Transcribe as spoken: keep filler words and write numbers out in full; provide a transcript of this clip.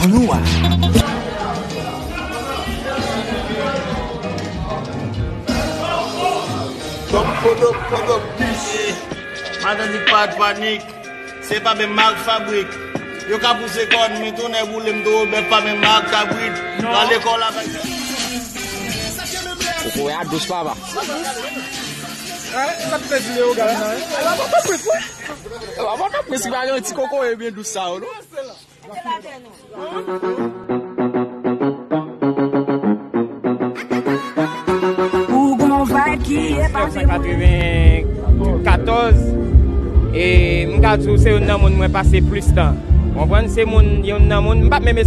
Nou a. Madan di pa t panik. Se pa menm mak fabrik. Yo ka pouse kòn, men tounen boule m, toro bèf pa menm mak kabrit. Pral lekòl avèk. Kokoye a dous, papa. Sa k fè di Leo gade nan, hein? Papa, pa plis, wi. Papa, pa plis, ki pa gen ti kokoye byen dous sa yo, non? Ou gon vibe ki epate mwen. Mil nèf san katrevenkatòz, e m ka di w se youn nan moun mwen pase plis tan. Ou konprann? Se moun, youn nan moun, m pa t menm